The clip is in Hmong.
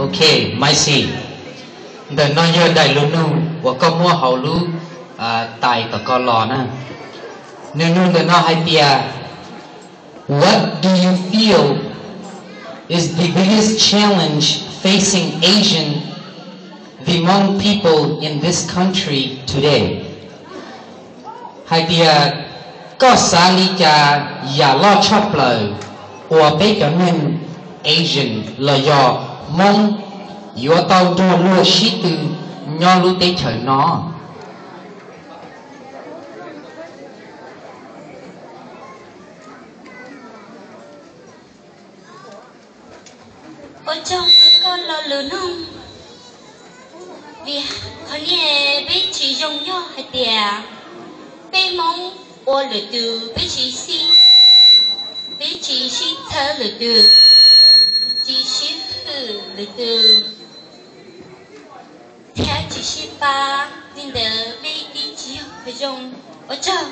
Ok, Maiv Xis, ntawm no yog daim lus nug uas koj muab hauv lub tais tom ko los na. Nws nug ntawm no hais tias, What do you feel is the biggest challenge facing Asian, the Hmong people in this country today? Hais tias koj xav li cas yam loj tshaj plaws uas peb cov neeg Asian los yog Hmoob yuav tau nrog luag sib tw nyob lub teb chaws no? Ua tsaug koj lo lus nug, vim qhov niag peb tsis zoo yog hais tias peb Hmoob ua lwm tus peb tsis sib, peb tsis sib txhawb lwm tus, tsis sib hwm lwm tus, thiab tsis sib pab, li ntawd peb twb tsis yog qhov zoo. Ua tsaug.